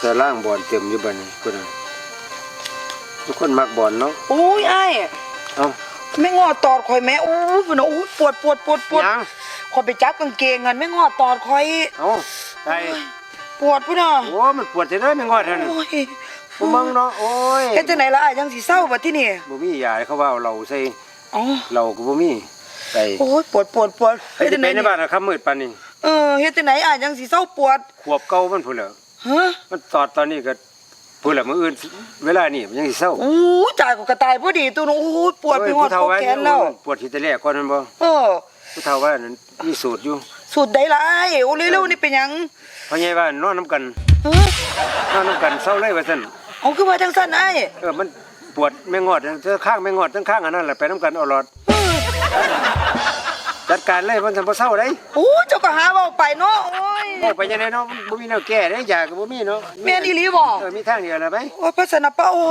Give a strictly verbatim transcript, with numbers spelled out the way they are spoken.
แต่ล่างบอนเต็มอยู่บัดนี้ พุ้นน่ะ มีคนมักบอนเนาะ โอ้ย อ้าย เอ้า แม่งอดตอดข่อยแหม โอ้ย พุ้นน่ะ โอ้ย ปวด ปวด ปวด ปวด หยัง ข่อยไปจับกางเกงหั่น แม่งอดตอดข่อย เอ้า ได้ โอ้ย ปวดพุ้นน่ะ โอ้ มันปวดจั่งใด๋ แม่งอดหั่น โอ้ย บ่เบิ่งเนาะ โอ้ย เฮ็ดจั่งใด๋ล่ะอ้าย จั่งสิเซาบัดทีนี้ บ่มียา เขาว่าเอาเหล้าใส่ อ๋อ เหล้าก็บ่มี ไป โอ้ย ปวด ปวด ปวด ไป เฮ็ดจั่งใด๋ ไปใน นี่ บ้านน่ะ ค่ำมืดปานนี้ เออ เฮ็ดจั่งใด๋อ้าย จั่งสิเซาปวด ขวบเก่ามันพุ้นแหละ ฮะ มันตอดตอนนี้ก็ พุ้นล่ะ มื้ออื่น เวลานี้มันยังสิเซา โอ้ย ตาย ก็กะตายพอดีตัวเนาะ โอ้ย ปวด โอ้ย ไปฮอด ผู้เฒ่าว่า กกแขนแล้ว โอ้ย ปวดขี้ตะแลกก่อนแม่นบ่ เออ ผู้เฒ่าว่านั่นมีสูตรอยู่ สูตรใดล่ะอ้าย โอ้ เร็วๆ นี่เป็นหยัง พ่อใหญ่ว่านอนนำกัน ฮะ นอนนำกันเซาเลยว่าซั่น เอา คือว่าจั่งซั่นอ้าย เออ มันปวดแม่งอด เทิงคางแม่งอด เทิงคางอันนั้นแหละ ไปนำกันเอาหลอด เออ จัดการเลย มันสิบ่เซาได๋ โอ้ย เจ้าก็หาเว้าไปเนาะ โอ้ย เว้าไปจั่งใด๋เนาะ มันบ่มีแนวแก้เด้ ยาก็บ่มีเนาะ แม่นอีหลีบ่ เออ มีทางเดียวล่ะไป โอ้ย พระสนปะ โอ้